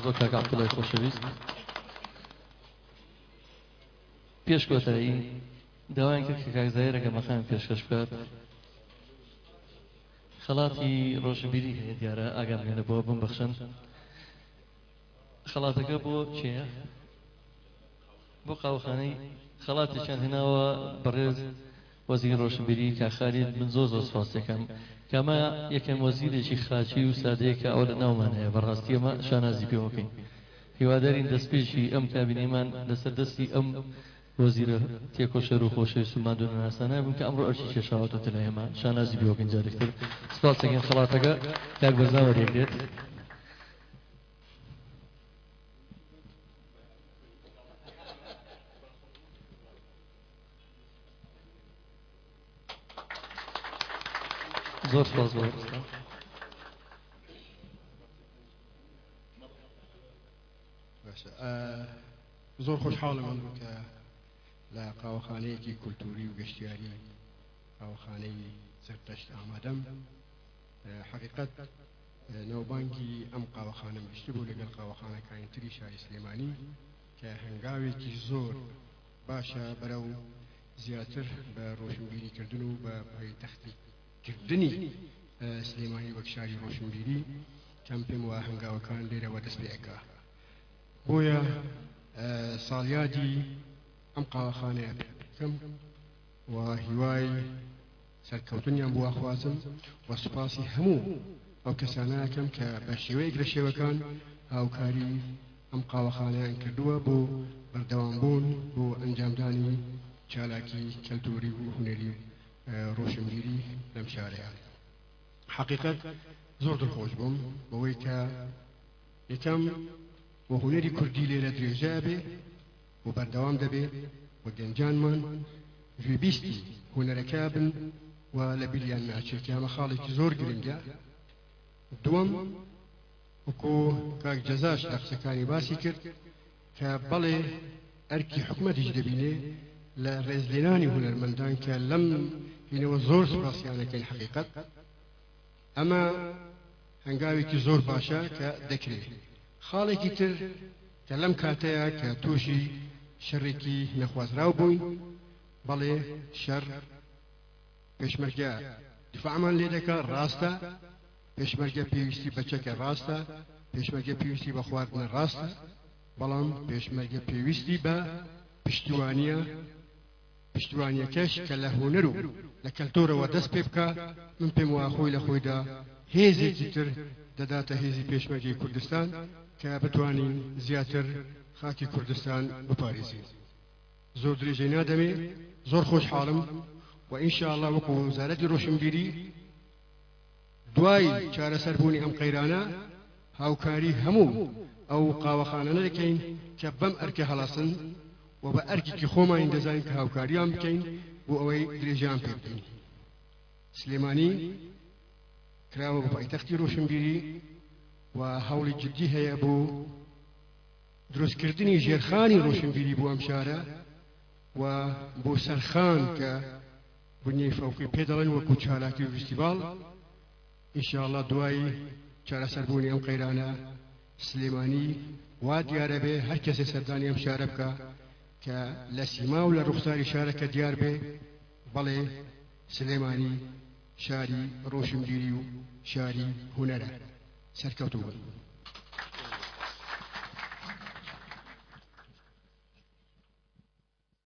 بۆ کاک عەبدوڵای خۆشەویست. پێش کۆتایی داوایان کرد کە کاک زاهیر ئەگەر مەقامی پێشکەش بکات. خەڵاتی ڕۆشنبیری هەیە دیارە ئاگام لێ نەبووە بمبەخشن. خەڵاتەکە بۆ کێیە؟ بۆ قاوەخانەی خەڵاتێکیان هێناوە بەڕێز وەزیری ڕۆشنبیری کاک خالید من زۆر زۆر سوپاست دەکەم کە ئەمە یەکەم وەزیرێکی خاکی و سادەیە کە ئەوە لە ناومان هەیە بەڕاستی ئەمە شانازی پێوەکەین هیوادارین دەستپێکی ئەم کابینەیمان لەسەر دەستی ئەم وەزیرە تێکۆشەر و خۆشەویست و ماندوونەناسانە بن کە ئەمڕۆ ئەرکی کێشاوەتەوە لای ئێمە شانازی پێوەکەین جارێکتر سوپاس دەکەین خەڵاتەکە کاک بەرزان وەریەگرێت. زۆر سپاس بۆ باشە زۆر خۆشحاڵم ئەمڕۆ کە لە قاوەخانەیەکی کولتوری و گەشتیاری قاوەخانەی زەردەشت ئامادەم. حەقیقەت ناوبانگی ئەم قاوەخانەم بیستبوو لەگەڵ قاوەخانەکانی تری شاری سلێمانی کە هەنگاوێکی زۆر باشە بەرەو زیاتر بە ڕۆشنبیری کردن و بە پایتەختی کردنی سلێمانی وەک شاری ڕۆشنبیری کەم پێم وا هەنگاوەکان لێرەوە دەست پێ ئەکا بۆیە ساڵیادی ئەم قاوەخانەیە پێ بکەم و هیوای سەرکەوتنیان بۆ ئەخوازم و سوپاسی هەموو ئەو کەسانە ئەکەم کە بە شێوەیەک لە شێوەکان هاوکاری ئەم قاوەخانەیان کردووە بۆ بەردەوام بوون بۆ ئەنجامدانی چالاکی کەلتوری و هونەری و ڕۆشنبیری لەم شارەیا. حەقیقەت زۆر دڵخۆش بووم بەوەی کە یەکەم و هونەری کوردی لێرە درێژە ئەبێ و بەردەوام دەبێ و گەنجانمان گوێبیستی هونەرەکە بن و لە بیریان ناچێت کە ئەمە خاڵێکی زۆر گرنگە. دووەم وەکو کاک جەزاش لە قسەکانی باسی کرد کە بەڵێ ئەرکی حکومەتیش دەبینێ لە ڕێزلێنانی هونەرمەندان کە لەم هینەوە زۆر سوپاسیانەکەین حەقیقەت ئەمە هەنگاوێکی زۆر باشە کە دەکرێ. خاڵێکی تر کە لەم کاتەیا کە تووشی شەڕێکی نەخوازراو بووین، بەڵێ شەڕ پێشمەرگە دیفاعمان لێ دەکا ڕاستە، پێشمەرگە پێویستی بە چەکە ڕاستە، پێشمەرگە پێویستی بە خواردنە ڕاستە، بەڵام پێشمەرگە پێویستی بە پشتیوانییە، پشتیوانیەکەش کە لە هونەر و لە کەلتۆرەوە دەست پێ بکا، من پێم وایە خۆی لە خۆیدا هێزێکی تر دەداتە هێزی پێشمەرگەی کوردستان کە بتوانین زیاتر خاکی کوردستان بپارێزین. زۆر درێژەی نادەمێ، زۆر خۆشحاڵم و ئینشاڵڵا وەکو وەزارەتی ڕۆشنبیری دوای چارەسەربوونی ئەم قەیرانە هاوکاری هەموو ئەو قاوەخانانە دەکەین کە بەم ئەرکە هەڵەسن و بە ئەرکێکی خۆمانی دەزانین کە هاوکاریان بکەین بۆ ئەوەی درێژەیان پێ بدەین. سلێمانی کراوە بە پایتەختی ڕۆشنبیری و هەوڵی جدی هەیە بۆ دروستکردنی ژێرخانی ڕۆشنبیری بۆ ئەم شارە و بۆ سەرخان کە بنیەی فەوقی پێ دەڵێن وەکو چالاکی و ڤیستیڤاڵ. ئینشاڵڵا دوای چارەسەربوونی ئەم قەیرانە سلێمانی وا دیارە بێ هەر کەسێ سەردانی ئەم شارە بکا کە لە سیما و لە ڕوخساری شارەکە دیار بێ بەڵێ سلێمانی شاری ڕۆشنبیری و شاری هونەرە. سەرکەوتوو بن.